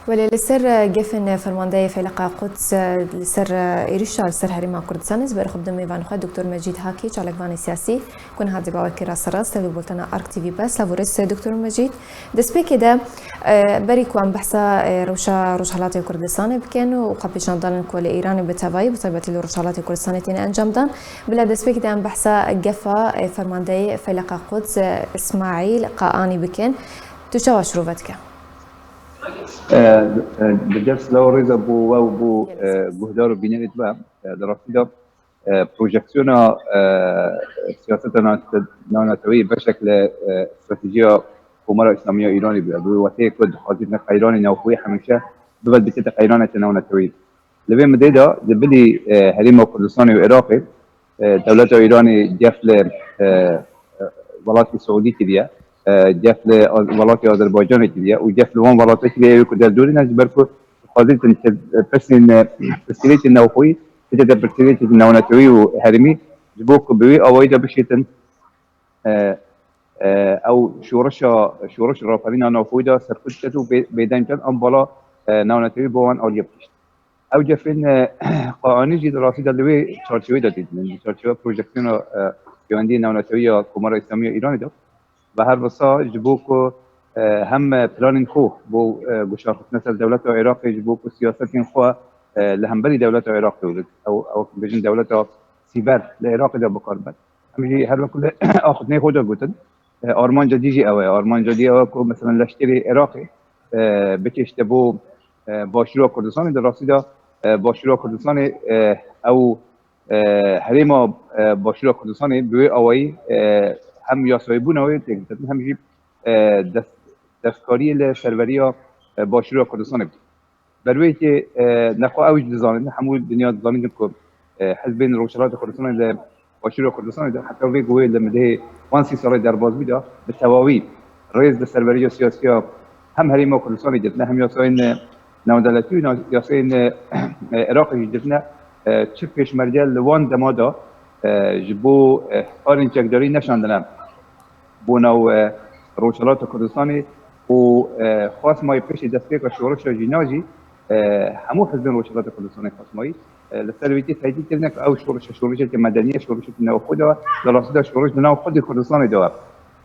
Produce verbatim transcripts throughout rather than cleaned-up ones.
Welê li ser, e, gefên, e, fermandeyê Feyleqa Quds, e, li ser, e, êrişa li ser Herêma Kurdistanê, ez berxwe bidim mêvan xwe Doktor Mecîd Hakî, çalakvanê siyasî, ku niha dê bawerkê rasterast li bultena Ark T V be. Silav û rêz, e, Doktor Mecîd. Destpêkê de, e, berî ku em behsa, e, rewşa Rojhelatê Kurdistanê bikin û xwe pêşan danin ku li Îranê bi tevayî, bi taybetî li Rojhelatê Kurdistanê têne encamdan, bila destpêkê de em behsa gefa, e, fermandeyê Feyleqa Quds, e, Îsmaîl Qaanî bikin. Tu çawa şirove dike? E, e, bi gelek silav û rêza bo we û bo, e, guhdar û bînerê we. E, di rastî de, e, projeksiyona, e, siyaseta navneteweyî beşek li, e, stratejiya Komara Îslamî ya Îranê bûye. Bi wê weteyê ku dixwazîtin qeyranê navxweyî hemîşe bibe bikete qeyraneke navneteweyî. Li vê midê de di bilî, e, Herêma Kurdistanê û Iraqê, e, dewleta Îranê cef li, e, e, welatê Siûdî kiriye, e, cef li Az-, welatê Azerbaycanê kiriye û cef li wan welatê kiriye, ê ku derdorî ne, ji ber ku dixwazîtin pirsên, e, pirsgirêkên navxweyî bikete pirsgirêkên navnetewî û herêmî, ji bo ku bi wê awayî de bişêtin, e, e, ew şorişa, şoriş raperîna navxweyî de serkût ket û bê-, bêdeng ket, em bala, e, navnetewî bo wan aliyê bikişt. Ew cefên, e, Qaanî jî di rastî de li wê çarçewê de dîtin, di çarçewe projeksiyona, e, pêwendiyê navnetewî ya Komara Îslamî ya Îranê de. Ve her wisa ji bo ku, e, hem planên xwe bo, e, guçarxistina ser dewleta Iraqê, ji bo ku siyasetên xwe, e, li hemberî dewleta Iraqê û li, ew, ew bêjin dewleta sîver li Iraqê de bi kar bibin. Em jî her wekî li axiftinê xwe de gotin, e, armanca dî jî ew e. Armanca dî ew e ku, meselen, leşkerê Iraqê, e, bikişte bo, e, Başûra Kurdistanê. Di rastî de, e, Başûra Kurdistanê, e, ew, e, herêma, e, Başûra Kurdistanê bi wê awayî, e, hem yasayîbûna wê têk ditin, hem jî, e, dest-, destkariyê li serveriya, e, Başûra Kurdistanê bikin. Ber wê yekê, e, nexwe ew jî dizanin, hemû dinya dizanin ku, e, hizbên Rojhilata Kurdistanê li Başûra Kurdistanê de, heta vê guhê li midehê wan sî salê derbas bî de, bi tewawî rêz li serveriya siyasiya hem Herêma Kurdistanê girtine, hem yasayên, e, navdewletî û na-, yasayên, e, e, Iraqê jî girtine, e, çi pêşmerge li wan dema de, e, ji bo, e, karên çekdarî neşandine. Bona, e, Rojhilata Kurdistanê û, e, xwest ma yê piştî destpêka şorişa jîna jî, e, hemû hizbên Rojhilata Kurdistanê xwest ma yî, e, li ser wê tê tehdît kirine ku ew şorişe, şorişeke medenî ye, şorişeke navxwe de ye, di rastî de şoriş di nav xwedê Kurdistanê de ye.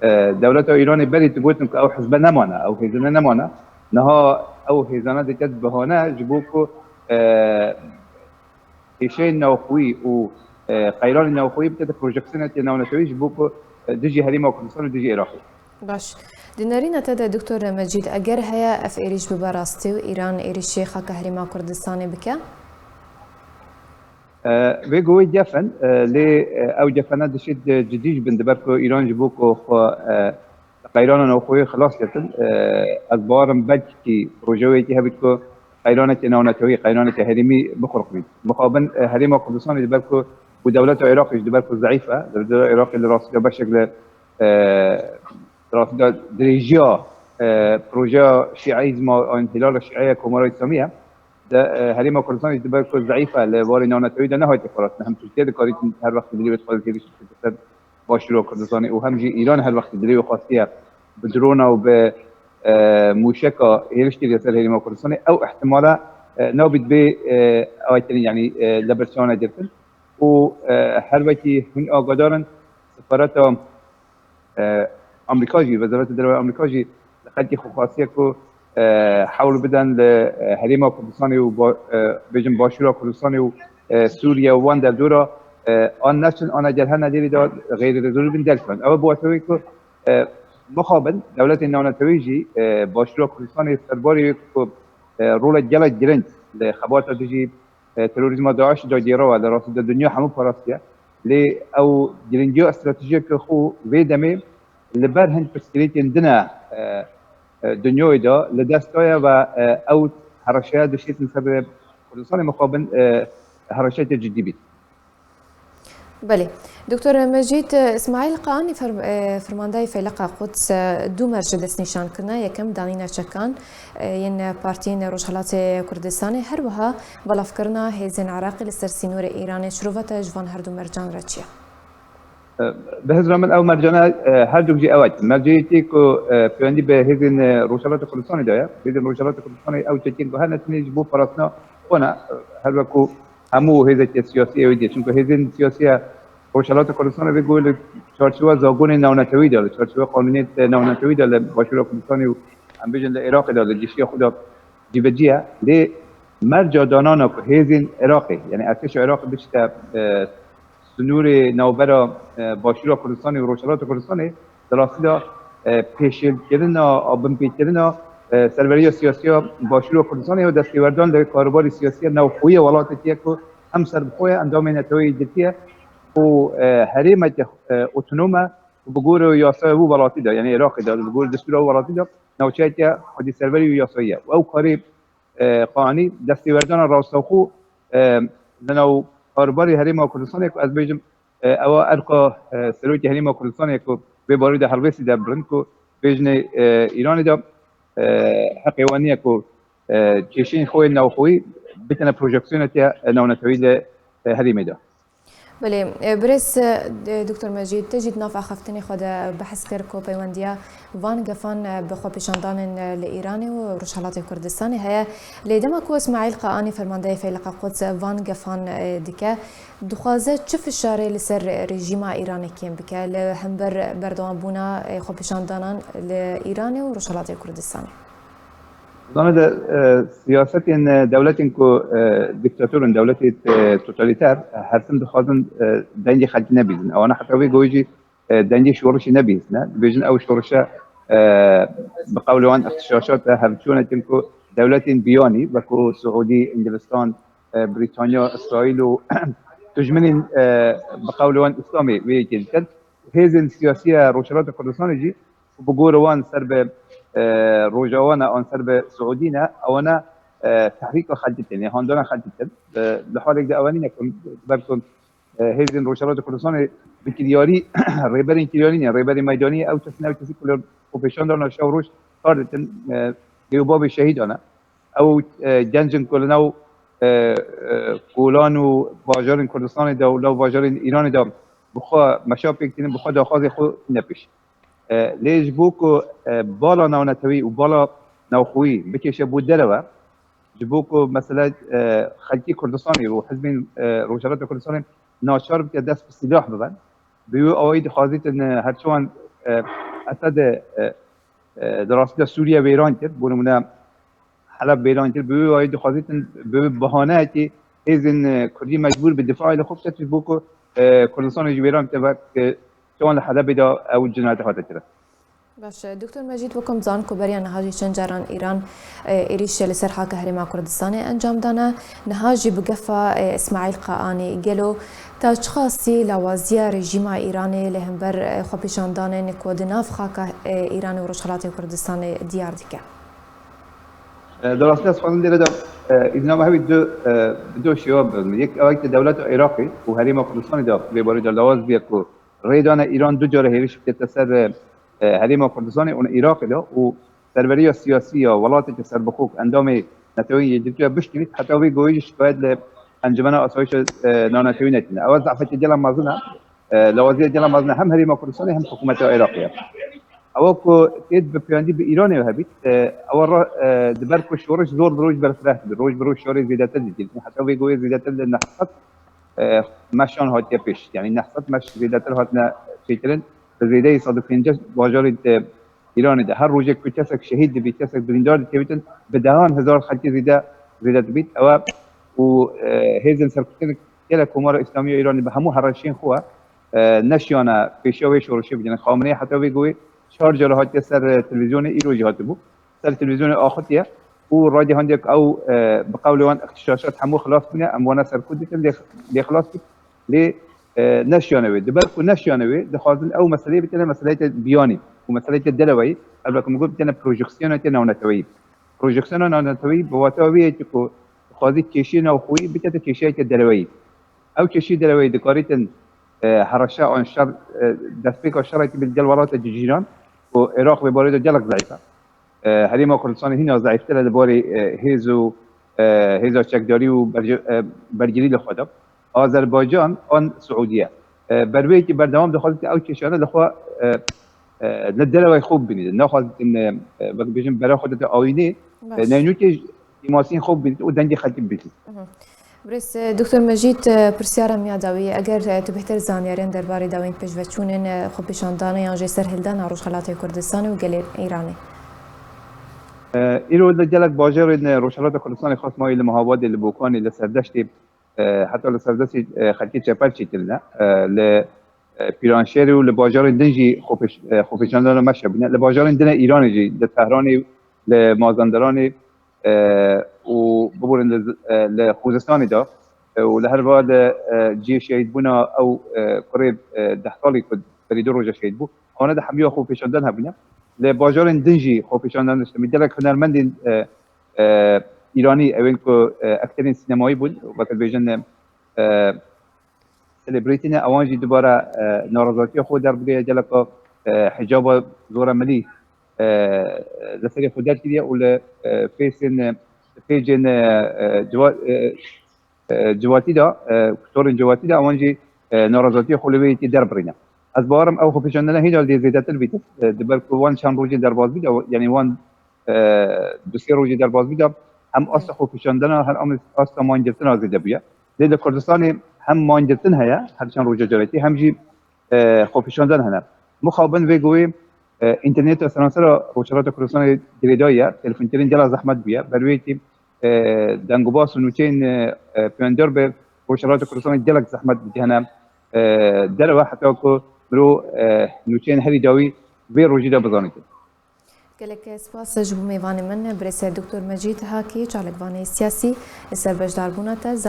E, dewleta Îranê berê digotin ku ew hizbe nemane, ew hêzane nemane. Niha ew hêzane dike bihane ji bo ku, e, kêşeyên navxweyî û, e, qeyranên navxweyî bikete projeksiyoneke navneteweyî ji bo ku, e, dijî Herêma Kurdistan û dijî Iraqê. Baş. Di nerîna te de Doktor Mecîd, eger heye ev êrîş bibe rastî û Îran êrîşê xaka Herêma Kurdistanê bike? E, vê guhê gef in, e, lê, e, ew gefene dişêt cidî jî bin, diber ku Îran ji bo ku xwe, e, Qeyrana navxweyî xilas ketin. E, ez bawer im belkî proje wê yekê hebit ku qeyraneke navneteweyî, qeyraneke herêmî bixurqît. Mixabin, e, Herêma Kurdistanê diber ku û dewleta Iraqê jî diber ku zeîf e. Dewleta Iraqê li rastî de beşek li, e, li rastî de dirêjiya, e, projeya şîeîzma an Hîlala Şîe ya Komara Îslamî ye. De, e, Herêma Kurdistanê jî diber ku zeîf e, li warê navnetewî de nehatiye parastin. Hem Tirkiye dikarît her wextî dilê wê dixwaze têrîş bike ser Başûra Kurdistanê û hem jî Îran her wextî dilê wê xwestiye bi drona û bi, e, mûşeka hêriş kiriye ser Herêma Kurdistanê. Ew ihtimala, e, nabît bê, e, aykirin, yanî, e, li ber çawa negirtin. Û, e, her wekî hûn agadar in, sefareta e, Amerîka jî, Wezareta Derve ya Amerîka jî li xelkê xwe xwestiye ku, e, hewl bidin li, e, Herêma Kurdistanê û ba-, e, bêjin Başûra Kurdistanê û, e, Sûriye û wan derdora, e, an neçin, an eger hene lêrî de xeyrê li zor bin derkevin. Ew bi wetewê ku, e, mixabin dewletên navnetewî jî, e, Başûra Kurdistanê serbarê wê ku, e, rolek gelek giring li xebata dijî e, terorîzma DAIŞ de gêrawa, li rastî de dinya hemû parastiye. Lê ew giringiya stratejiyeke xwe vê demê li ber hin pirsgirêkên din e, e, e, dinyayê de li dest daye ve, e, ew hereşeya dişêtin ser Kurdistanê mixabin, e, hereşeyeke cidî bît. Belê. Doktor Mecîd, Îsmaîl Qaanî, fer-, e, fermandayê Feyleqa Quds, e, du merc destnîşan kirine. Yekem danîna çekan, e, yên partiyên Rojhelatê Kurdistanê, her wiha belavkirina hêzên Iraqê li ser sînorê Îranê. Şirova te ji van her du mercan re çi ye? Bi hizra min ew mercane, e, her du jî ew e. Mercê yekê ku, e, peywendî bi hêzên, e, Rojhilata Kurdistanê de ye. Hêzên Rojhilata Kurdistanê ew çekên ku her ne tenê ji bo parastina xwe ne, e, her wek ku hemû hêzeke siyasî ew diye. Çimku hêzên siyasî ya Rojhilata Kurdistanê vê ku li çarçewa zagonên navnetewî de, li çarçewa qanûnên navnetewî de li Başûra Kurdistanê û em bêjin li Iraqê de, li giştiya xwe de cîbecî ye. Lê merca danana ku hêzên Iraqê, yani erdhêşa Iraqê biçite, e, sinûrê navbera, e, Başûra Kurdistanê û Rojhilata Kurdistanê, di rastî de, e, pêşêlkirina, a binpêkirina, e, serweriya siyasî ya Başûra Kurdistanê û destêwerdan li karûbarê siyasî ya navxweyî ya welatekî ye ku hem serbixwe ye, endamê Neteweyê Yekgirtî ye û, e, herêmeke, e, otonom e û bi gor yasaya wî welatî de, yani Iraqê de, bi gor destûra wî welatî de, navçeyeke xwedî serwerî û yasayî ye. Û ew karê, e, qanî destêwerdana rastewxo, e, li nav karûbarê Herêma Kurdistanê ku ez bêjim, e, ewa erka, e, serokê Herêma Kurdistanê ku vê barê de helwêstî de birin ku bêjinê, e, Îranê de, e, heqê wan niye ku, e, kêşeyên xwe yên navxweyî bitine projeksiyoneke, e, navnetewî li, e, herêmê de. Belê, e, birêz, e, Doktor Mecîd, te jî di nav axaftinê xwe de behs kir ku peywendiya van gefan, e, bi xwepêşandanên, e, li Îranê û Rojhelatê Kurdistanê heye. Lê dema ku Îsmaîl Qaanî, fermandeyê Feyleqa Quds, van gefan, e, dike, dixwaze çi fişarê li ser rejîma Îranê kêm bike li hember berdewambûna, e, xwepêşandanan li Îranê û Rojhelatê Kurdistanê? Zanî de, e, siyasetên, e, dewletên ku, e, dîktator in, dewletê, e, totalîter, e, her tim dixwazin, e, dengê xelkî nebîzin. Ewana heta vê goyê jî, e, dengê şorişê nebîzine. Dibêjin ew şorişe, e, bi qewlê wan îxtişaşat e, hevçûnekin ku dewletên biyanî, wekû Siûdî, Îngilistan, e, Brîtanya, Îsraîl û dijminên, e, bi qewlê wan Îslamê vê yekê dikin. Hêzên siyasî ya Rojhilata Kurdistanê jî ku bi gor wan ser bi, e, Rojava ne, an ser bi Siûdî ne, ewana, e, tehrîka xelkî tên, lê handana xelkî tên. E, li halek de ewe nîne ku, ber ku, e, hêzên Rojhilata Kurdistanê bi kiryarî, rêberên kiryarî ne, rêberên meydanî, ew kes ne, ew kesî ku li xwepêşandana şev roj kar dikin, e, dê û babê şehîdan e. Ew, e, genc in ku li nav, e, e, kolan û bajarên Kurdistanê de û nav bajarên Îranê de bi xwe meşa pêk tînin, bi xwe daxwazê xwe tîne pêş. E, lê ji bo ku, e, bala navnetewî û bala navxweyî bikêşe bo derewe, ji bo ku mesele, e, xelkê Kurdistanê û hizbên, e, Rojhilata Kurdistanê naçar bike dest bi sîlah biben, bi wî awayî dixwazîtin, e, her çiwan, e, Esed, e, e, di rastî de Sûriye wêran kir, bo nimûne Heleb wêran kir, bi wî awayî dixwazîtin bi wî bahaneyekê hêzên, e, Kurdî mecbûr bi difayê li xwe bike, ji bo ku, e, Kurdistanê jî wêran bike, wek, e, çawan li Helebê de ew cinayetê hate kirin. Baş e, Doktor Mecîd, wek em dizanin ku beriya niha jî çend caran Îran, e, êrîş li ser xaka Herêma Kurdistanê encam dane. Niha jî bi gefa, e, Îsmaîl Qaanî, gelo ta çiqasî lawaziya rejîma Îranê li hember, e, xwepêşandanên ku di nav xaka, e, Îranê û Rojhelatê Kurdistanê diyar dike? E, di rastî ez xwazim dêre de, e, îzna me hevî du, e, bi du şêwe bibim. Yek, ew yek de dewleta Iraqê û Herêma Kurdistanê de vê barê de lawaz bûye ku rê dane Îran du care hêrişî bikete ser, e, e, Herêma Kurdistanê û Iraqê de û serweriya siyasî ya welateke serbixwe ku endamê Neteweyên Yekgirtî ye bişkînît, heta wê goyê jî şikayet li Encûmena Asayişa, e, Navnetewî netîne. Ew zafeke gela mezin e. E, lawazîya gela mezin e hem Herêma Kurdistanê hem hikûmeta Iraqê ye. Ewa ku tê bi peywendî bi Îranê ve hebît, e, ewa ra, e, di ber ku şoriş zor bi roj berfireh dibe, roj bi roj şorê zêdetir dikir. Heta vê goyê zêdetir li neh sed, e, meşan hatiye pêş. Yani neh sed meş zêdetir hatine çêkirin. Bi zêdeyî sed û pêncî bajarên, e, Îranê de her rojek ku kesek şehîd dibî, kesek birîndar dikevîtin, bi dehan hezar xelkê zêde, zêde dibît. Ewa û, e, hêzên serkeftin gelek Komara Îslamî ya Îranê bi hemû hereşên xwe, e, neşiyane pêşiya wê şorişê bigihîne. Xameneî heta vê goyê çar cara hatiye ser, e, televîzyonê, îro jî hatibû. Ser televîzyonê axiftiye û ragihandiye ku ew, e, bi qewlê wan îxtişaşat hemû xilas bûne, em wana serkût dikin, lê, lê xilas bûn. Lê, e, neşiyane wê. Di ber ku neşiyane wê, dixwazin ew meseleyê bikene meseleyeke biyanî û meseleyeke dereweyî, ev weke min got bikene projeksiyoneke navneteweyî. Projeksiyona navneteweyî bi wateya wê ye ku dixwazî kêşiyê navxweyî bikete kêşiyeke dereweyî. Ew kêşî dereweyî dikarîtin, e, hereşa an şer, e, destpêka şerekî bi gel welatê cîran ku Iraq vê barê de gelek zeîf e. E, Herêma Kurdistanê hîna zeîftir e di barê, e, hêz û, e, hêza çekdarî û berge-, e, bergirî li xwe de. Azerbaycan an Siûdiye. E, ber wê yekê berdewam dixwazin ku ew kêşanê li xwe, e, e, li derewey xwe bibînin. Naxwazin, e, e, wek bêjin bera xwe dide awînê, e, Baş. Neynûkê kêmasiyên xwe bibînin û dengê xelkê bibînin. Mhm. Birêz, e, Doktor Mecîd, e, pirsyara min ya dawî, eger, e, tu bêhtir zanyariyên derbarê dawîn pêşveçûnên, e, xwepêşandana yan jî serhildana Rojhelatê Kurdistanê û gelê Îranê. E, îro li gelek bajarên, e, Rojhelata Kurdistanê, xas mayî li Mehabadê, li Bokanê, li Serdeştê, e, heta li Serdestê, e, xelkê çepel çêkirine. E, li, e, Pîranşêrê û li bajarên din jî xwepêş-, e, xwepêşandana meşe bûne. Li bajarên din ê Îranê jî, li Tehranê, li Mazanderanê, e, û biborin li, e, li Xuzistanê de, e, û li her va li, e, cihê şehîdbûna ew, e, kurê, e, deh salî ku berî du roja şehîd bû. Wana de hemiya xwepêşandan hebûne. Li bajarên din jî xwepêşandan diştin. Gelek hunermendên, e, e, Îranî, ewên ku, e, ekterên sînemayî bûn, weke dibêjin, e, selebrîtî ne, ewan jî dubare, e, narazatiya xwe derbiriye, geleka, e, hicaba zora milî, e, li serê xwe derkiriye û li, e, fêsên, e, pêcên, e, e, ciwa-, e, e, civatî de, e, kutorên civatî de ewan jî, e, narazatiya xwe li wê yekê derbirîne. Ez bawerim ew xwepêşandina hîna lê zêdetir bîtin, e, di ber ku wan çend rojên derbas bî de, yanî wan, e, du sê rojê derbas bî de, hem asta xwepêşandina, hem asta mangirtina zêde bûye. Lê li Kurdistanê hem mangirtin heye, her çend roja carekê, hem jî, e, xwepêşandan hene. Mixabin vê guhê, e, înternet a seransera Rojhelata Kurdistanê girêdayî ye, telefonkirin gelek zehmet bûye. Ber wê yekê, e, dengûbas û nûçeyên, e, e, peyndar bi Rojhelata Kurdistanê gelek zehmet dikene, e, derve heta ku mirov, e, nûçeyên herî dawî vê rojî de bizanîtin. Gelek spas ji bo mêvanê min, birêz Doktor Mecîd Hakî, çalakvanê siyasî, li ser beşdarbûna te.